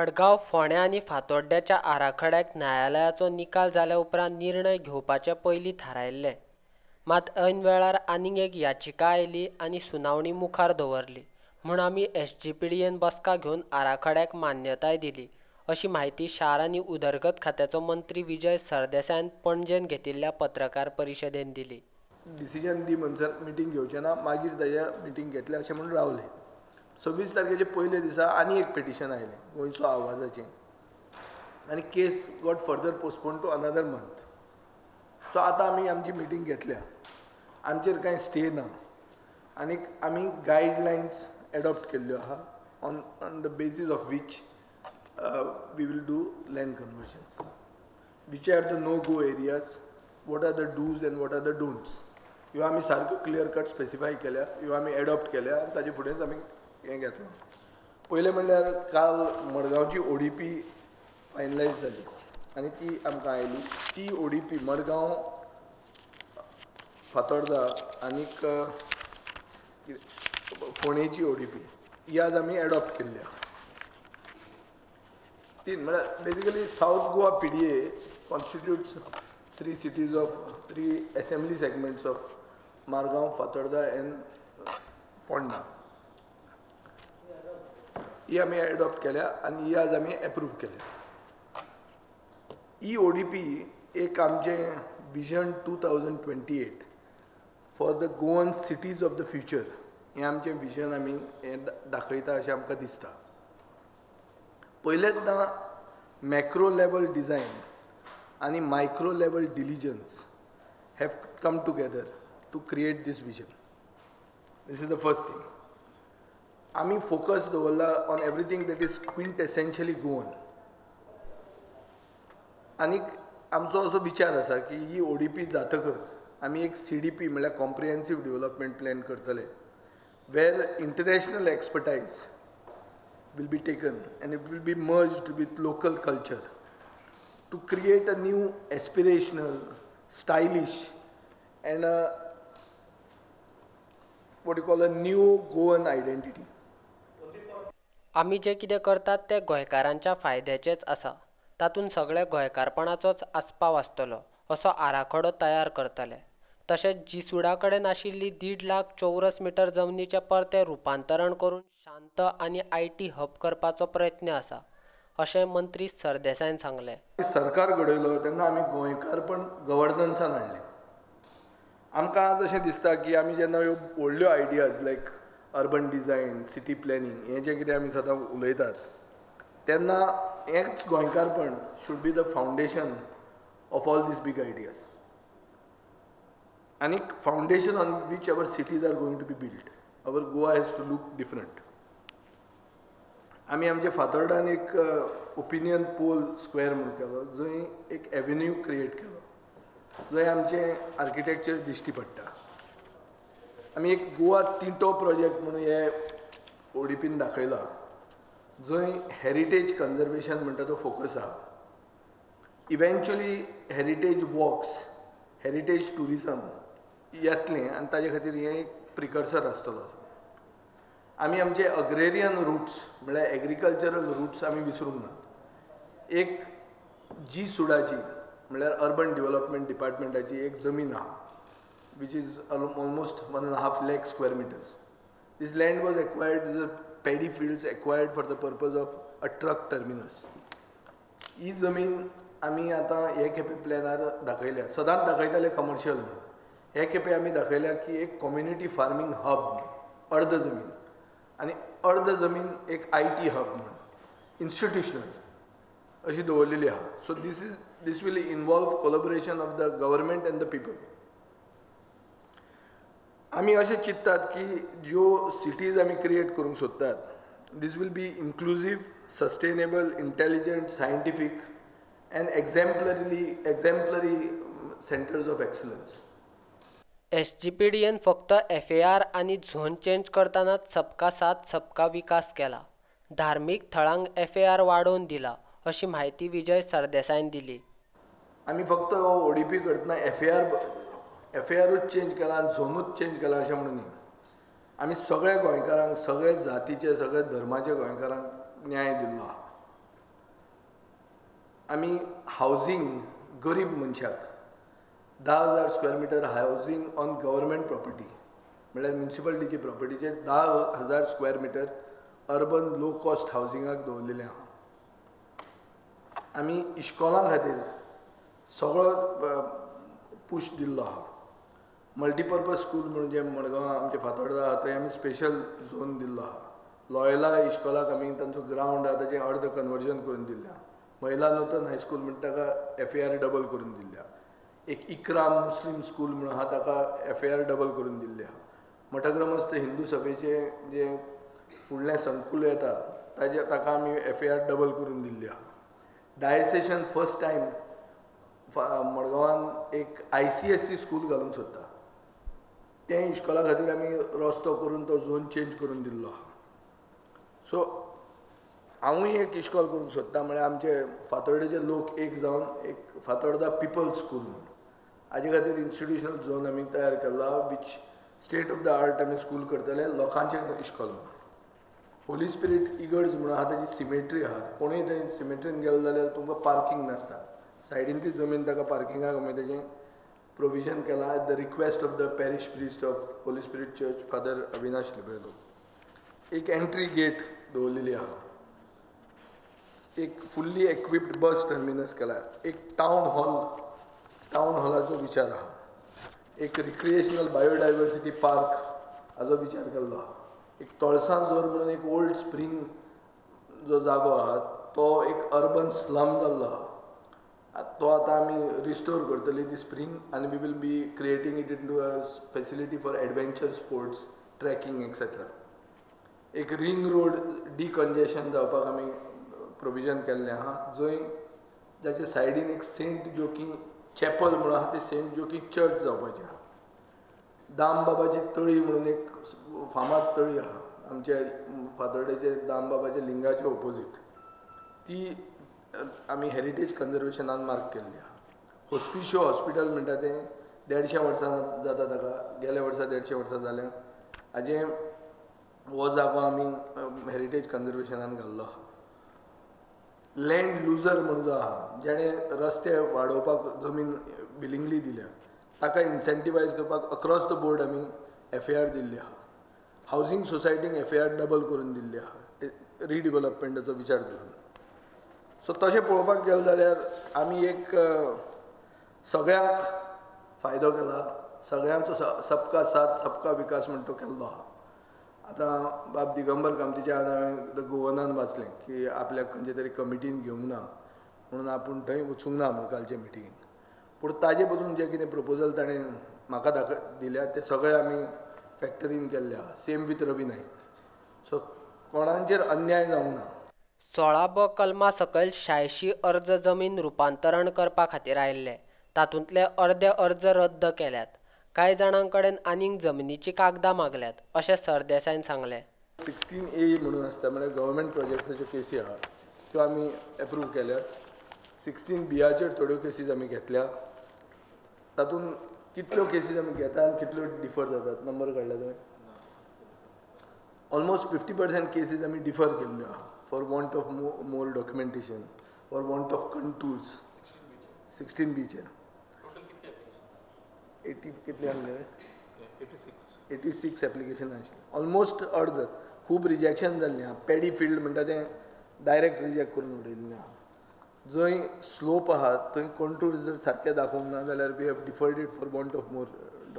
मडगांव, फोंड्या आनी फातोड्ड्याच्या आराखड्याक न्यायालयाचो निकाल जाल्या उपरांत निर्णय घेवपाचे पयलीं थारायल्ले. मात ऐन वेळार आनीक एक याचिका आयली आनी सुनावणी मुखार दवरली म्हूण आमी एसजीपीडीएन बसका घेवन आराखड्याक मान्यताय दिली अशी म्हायती शार आनी उदरगत खात्याचो मंत्री विजय सरदेसायान पणजेन घेतिल्ल्या पत्रकार परिशदेन दिली. डिसिजन दी म्हणसर मिटींग घेवचें ना, मागीर ताज्या मिटींग घेतलें अशें म्हणून रावले. 26 तारखेचे पयले दिसा आनी एक पिटिशन आयलें गोंयचो आवाजाचें आनी case got further postpone to another month. So आतां आमी आमची मिटींग घेतल्या, आमचेर कांय स्टे ना आनीक आमी गायडलायन्स एडॉप्ट केल्ल्यो आहा on the basis of which we will do land conversions, which are the no go areas, what are the dos and what are the don'ts, ह्यो आमी सारक्यो क्लियर कट स्पेसिफाय केल्या, ह्यो आमी एडॉप्ट केल्या आनी ताजे फुडेंच आमी हें घेतलां. पयलें म्हणल्यार काल मडगांवची ओडीपी फायनलायज जाली आनी ती आमकां आयली. ती ओडीपी मडगांव, फातोर्दा आनीक फोंडेची ओडीपी ही आज आमी एडॉप्ट केल्ली आहा. तीन म्हळ्यार basically South Goa PDA constitutes 3 cities of 3 assembly segments of Margao, Fatorda and Ponda. ही आमी एडॉप्ट केल्या आनी ही आज आमी एप्रूव केल्या. ही ओडीपी एक आमचें vision 2028 for the Goan cities of the future हें आमचें विजन आमी हें दाखयता अशें आमकां दिसता. पयलेंच ना मॅक्रो लेवल डिझायन आनी micro level diligence have come together to create this vision. This is the first thing. आमी फोकस दवरला on everything that is quintessentially Goan. आनीक आमचो असो विचार आसा की ही ओडीपी जातकर आमी एक सीडीपी म्हळ्यार कॉम्प्रिहेन्सीव डेव्हलपमेंट प्लॅन करतले, where international expertise will be taken and it will be merged with local culture to create a new aspirational, stylish and a what you call a new Goan identity. आमी जें कितें करतात तें गोंयकारांच्या फायद्याचेंच आसा, तातूंत सगळ्या गोंयकारपणाचोच आस्पाव आसतलो असो आराखडो तयार करतले. तशेंच जीसुडा कडेन आशिल्ली 1.5 लाख चौरस मिटर जमनीचें परतें रुपांतरण करून शांत आनी IT hub करपाचो प्रयत्न आसा अशें मंत्री सरदेसायान सांगलें. सरकार घडयलो तेन्ना आमी गोंयकारपण गव्हर्नन्सान हाडलें. आमकां आज अशें दिसता की आमी जेन्ना ह्यो व्हडल्यो ideas like urban design, city planning हें जें कितें आमी सदां उलयतात तेन्ना हेंच गोंयकारपण should be the foundation of all these big ideas आनीक foundation on which our cities are going to be built. Our Goa has to look different. आमी आमचे फातोर्डान एक ओपिनियन पोल स्क्वेअर म्हूण केलो, जंय एक एवेन्यू क्रिएट केलो जंय आमचें आर्किटेक्चर दिश्टी पडटा. आमी एक गोवा तिंटो प्रोजेक्ट म्हणून हे ओडीपीन दाखयला, जंय हेरिटेज कन्जर्वेशन म्हणटा तो फोकस आहा. Eventually heritage walks, heritage tourism येतलें आनी ताजे खातीर हें एक प्रिकर्सर आसतलो. आमी आमचे अग्रेरियन रुट्स म्हळ्यार एग्रीकल्चरल रुट्स आमी विसरूंक नात. एक जी सुडाची म्हळ्यार अर्बन डेव्हलपमेंट डिपार्टमेंटाची एक जमीन आहा, which is almost 1.5 lakh square meters. This land was acquired, these are paddy fields acquired for the purpose of a truck terminus. ही जमीन आमी आतां हे खेपे प्लॅनार दाखयल्या, सदांच दाखयताले कमर्शियल म्हणून, हे खेपे आमी दाखयल्या की एक कम्युनिटी फार्मींग हब म्हणून अर्द जमीन आनी अर्द जमीन एक IT hub म्हणून इन्स्टिट्युशनल अशी दवरलेली आहा. So this will involve collaboration of the government and the people. आमी अशें चिंततात की ज्यो सिटीज आमी क्रिएट करूंक सोदतात this will be inclusive, sustainable, intelligent, scientific and exemplary centres of excellence. SGPDN फक्त एफएआर आनी झोन चेंज करतनाच सबका साथ सबका विकास केला, धार्मीक थळांक एफएआर वाडोवन दिला अशी म्हायती विजय सरदेसायान दिली. आमी फक्त ओडीपी करतना एफएआरूच चेंज केला आनी झोनूच चेंज केला अशें म्हणून न्ही. आमी सगळ्या गोंयकारांक, सगळे जातीचे, सगळे धर्माचे गोंयकारांक न्याय दिल्लो आहा. आमी हावजींग गरीब मनशाक 10,000 square metre housing on government property म्हणल्यार म्युनिसिपालिटीची प्रॉपर्टीचेर 10,000 square metre urban low cost हावजिंगाक दवरलेलें आहा. आमी इश्कोलां खातीर सगळो पूश दिल्लो आहा. मल्टीपर्पज स्कूल म्हणून जें मडगांवां आमच्या फातोर्डा आहा थंय आमी स्पेशल झोन दिल्लो आहा. लॉयला इश्कोलाक आमी तांचो ग्रावंड आहा ताचें अर्द कन्वर्जन करून दिल्लें आहा. महिला नूतन हायस्कूल म्हणटा ताका FAR double करून दिल्लें आहा. एक इकराम मुस्लीम स्कूल म्हणून आहा ताका FAR double करून दिल्लें आहा. मठग्रमस्थ हिंदू सभेचें जें फुडलें संकूल येता ताजें ताका आमी FAR double करून दिल्ली आहा. डायसेशन फर्स्ट टायम मडगांवान एक ICSE school घालूंक सोदता, तें इश्कोला खातीर आमी रस्तो करून तो झोन चेंज करून दिल्लो आहा. सो हांवूय एक इश्कोल करूंक सोदता, म्हळ्यार आमचे फातोर्डेचे लोक एक जावन एक फातोर्डा पिपल्स स्कूल म्हूण हाजे खातीर इन्स्टिट्युशनल झोन आमी तयार केल्लो आहा, which state of the art आमी स्कूल करतले लोकांचें इश्कोल म्हूण. होली स्पिरीट इगर्ज म्हणून आहा ताजी सिमेट्री आहा, कोणूय थंय सिमेट्रीन गेलो जाल्यार तुमकां पार्कींग नासता, सायडीन ती जमीन ताका पार्किंगाक आमी तेजें प्रोविजन केलां at the request of the parish priest of Holy Spirit Church Father Avinash Rebelo. एक एंट्री गेट दवरलेली आहा, एक फुल्ली एक्विप्ड बस टर्मिनस केला, एक टावन हॉल, टावन हॉलाचो विचार आहा, एक रिक्रिएशनल बायोडायवर्सिटी पार्क हाजो विचार केल्लो आहा, एक तळसांजोर म्हणून एक ओल्ड स्प्रींग जो जागो आहा तो एक अर्बन स्लम जाल्लो आहा, तो आतां आमी रिस्टोर करतली ती स्प्रींग आनी we will be creating it into a facility for adventure sports, trekking etcetera. एक रिंग रोड डिकंजेशन जावपाक आमी प्रोविजन केल्लें आहा, जंय जाच्या सायडीन एक सेंट जोकी चॅपल म्हणून आहा, ती सेंट जोकी चर्च जावपाची आहा. दामबाबाची तळी म्हणून एक फामाद तळी आहा आमच्या फातोर्डेचे दामबाबाच्या लिंगाचे ओपोजीट, ती आमी हेरिटेज कन्जर्वेशनान मार्क केल्ली आहा. हॉस्पिशियो हॉस्पिटल म्हणटा तें 150 वर्सां जाता ताका, गेल्या वर्सा 150 वर्सां जालें हाजें हो जागो आमी हेरिटेज कन्जर्वेशनान घाल्लो आहा. लँड लुजर म्हणून जो आहा जेणें रस्ते वाडोवपाक जमीन विलिंगली दिल्या ताका इन्सेंटिवायज करपाक अक्रॉस the board आमी FAR दिल्ली आहा. हावजींग सोसायटींक FAR double करून दिल्ली आहा रिडिवेलपमेंटाचो विचार करून. सो तशें पळोवपाक गेलें जाल्यार आमी एक सगळ्यांक फायदो केला, सगळ्यांचो सबका साथ सबका विकास म्हण तो केल्लो आहा. आतां बाब दिगंबर कामतीच्या हांवें the गोवनान वाचलें की आपल्याक खंयचे तरी कमिटीन घेवंक ना म्हणून आपूण थंय वचूंक ना म्हूण कालचे मिटिंगेक, पूण ताजे पसून जें कितें प्रपोजल ताणें म्हाका दिल्या ते सगळे आमी फॅक्टरीन केल्ले आहा. Same with Ravi Naik. So कोणाचेर अन्याय जावंक ना. 16 ब कलमा सकयल 86 अर्ज जमीन रुपांतरण करपा खातीर आयिल्ले, तातूंतले अर्दे अर्ज रद्द केल्यात. कांय जाणां कडेन आनीक जमनीची कागदां मागल्यात अशें सरदेसायन सांगलें. 16A म्हणून आसता, म्हळ्यार गव्हर्मेंट प्रोजेक्ट्साच्यो केसी आहा त्यो आमी एप्रूव केल्यात. 16Bचेर थोड्यो केसीज आमी घेतल्या, तातूंत कितल्यो केसीज आमी घेता आनी कितल्यो डिफर जातात नंबर काडला तुवें? ऑलमोस्ट 50% केसीज आमी डिफर केल्ल्यो आहा for want of more documentation, for want of contours. 16Bचेर 80 कितले आहले? 86 एप्लिकेशन आशिल्लें, ऑलमोस्ट अर्द. खूब रिजेक्शन जाल्लें आहा. पेडी फिल्ड म्हणटा तें डायरेक्ट रिजेक्ट करून उडयल्लें आहा. जंय स्लोप आहा थंय कंटूर्स जर सारके दाखोवंक ना जाल्यार we have deferred it for want of more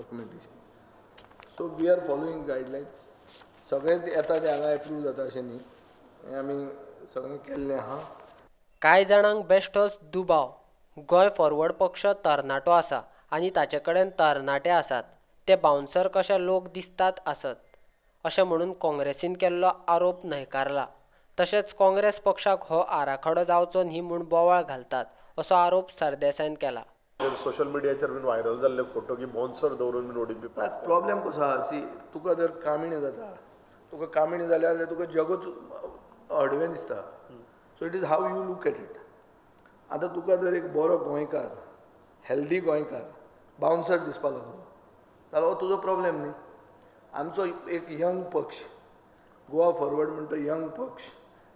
documentation. So we are following guidelines. सगळेंच येता तें हांगा एप्रूव जाता अशें न्ही, हें आमी सगळें केल्लें आहा. कांय जाणांक बेश्टोच दुबाव. गोंय फॉरवर्ड पक्ष तरणाटो आसा आनी ताचे कडेन तरणाटे आसात, ते बाउन्सर कशे लोक दिसतात आसत अशें म्हणून काँग्रेसीन केल्लो आरोप न्हयकारला. तशेंच काँग्रेस पक्षाक हो आराखडो जावचो न्ही म्हूण बोवाळ घालतात असो आरोप सरदेसायन केला. सोशल मिडियाचेर बीन व्हायरल जाल्ले फोटो की बाउन्सर दवरून बीन ओडीपी. प्रॉब्लेम कसो आहा, सी तुका जर कामीण जाता, तुका कामीण जालें जाल्यार तुका जगच हडवें दिसता. So it is how you look at it. आतां तुका जर एक बरो गोंयकार, हेल्दी गोंयकार बाउन्सर दिसपाक लागलो जाल्यार हो तुजो प्रॉब्लेम न्ही. आमचो एक यंग पक्ष गोवा फॉरवर्ड म्हणटा तो यंग पक्ष,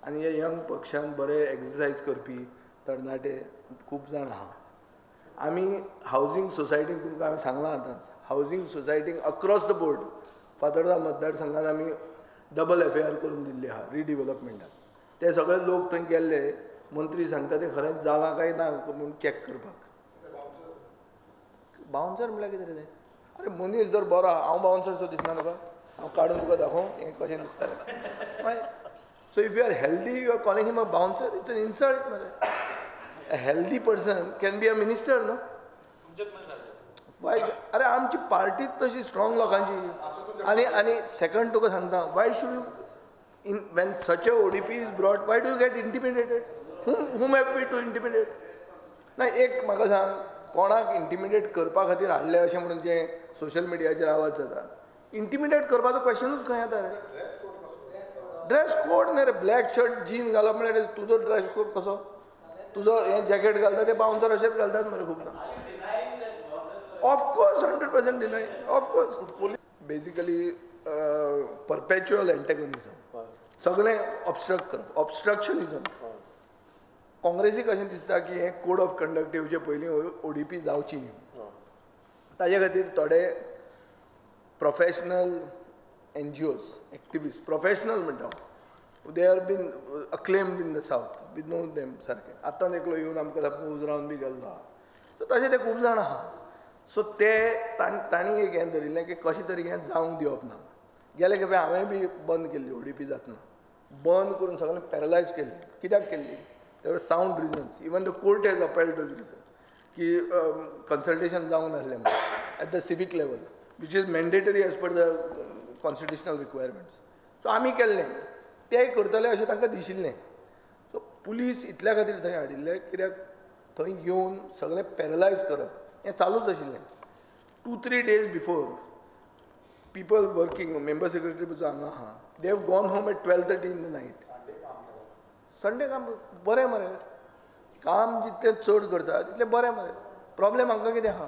आनी ह्या यंग पक्षान बरे एक्सरसायज करपी, तरणाटे खूब जाण आहा. आमी हावजींग सोसायटीक तुमकां हांवें सांगलां आतांच, हावजींग सोसायटीक अक्रॉस the board Fatorda मतदारसंघात आमी डबल एफ I R करून दिल्ली आहा रिडिवलपमेंटाक. ते सगळे लोक थंय गेल्ले, मंत्री सांगता ते खरेंच जालां काय ना म्हूण चॅक करपाक. बाउन्सर म्हणल्यार कितें रे तें? अरे मनीस जर बरो आहा, हांव बाउन्सर सो दिसना तुका? हांव काडून तुका दाखोवं हें कशें दिसता? मागीर so if you are healthy you are calling him a bouncer, it's an insult मरे. A healthy person can be a minister न्हू? वाय? अरे आमची पार्टीच तशी स्ट्रॉंग लोकांची. आनी आनी सेकंड तुका सांगता, why should you in when such a ODP is brought, why do you get intimidated? Whom have we to intimidate? ना एक म्हाका सांग, कोणाक इंटिमिडेट करपा खातीर हाडलें अशें म्हणून जें सोशल मिडियाचेर आवाज जाता, इंटिमिडेट करपाचो क्वेश्चनूच खंय येता रे? ड्रेस कोड न्ही रे, ब्लॅक शर्ट जीन घालप म्हळ्यार तुजो ड्रेस कोड कसो? तुजो हें जॅकेट घालता ते बाउन्सर अशेंच घालतात मरे खूबदां. Of course 100% deny, of course. Basically perpetual antagonism, सगळें ऑबस्ट्रक्ट करप, ऑबस्ट्रक्शनिजम. काँग्रेसीक अशें दिसता की हें कोड ऑफ कंडक्ट येवचे पयलीं ओडीपी जावची न्ही, ताजे खातीर थोडे professional NGOs, activist, professional म्हणटा हांव, they are been acclaimed in the south, we know them सारकें. आतां एकलो येवन आमकां सामको उजरावन बी गेल्लो आहा, सो तशें ते खूब जाण आहा. सो ते तांणी एक हें धरिल्लें की कशें तरी हें जावंक दिवप ना. गेले खेपे हांवें बी बंद केल्ली ओडीपी जातना, बंद करून सगळें पॅरलायज केल्ली. कित्याक केल्ली? There were sound reasons, even the court has upheld those reasons की कन्सल्टेशन जावंक नासलें म्हणून at the civic level, which is mandatory as per the constitutional requirements. So आमी केल्लें, तें करतले अशें तांकां दिशिल्लें. सो पुलीस इतल्या खातीर थंय हाडिल्ले कित्याक थंय येवन सगळें पॅरलायज करप हें चालूच आशिल्लें. 2-3 days before people working, member secretary जो हांगा आहा, they have gone home at 12:30 in the night. Sunday काम बरें मरे, काम जितलें चड करता तितलें बरें मरे. प्रॉब्लेम हांकां कितें आहा?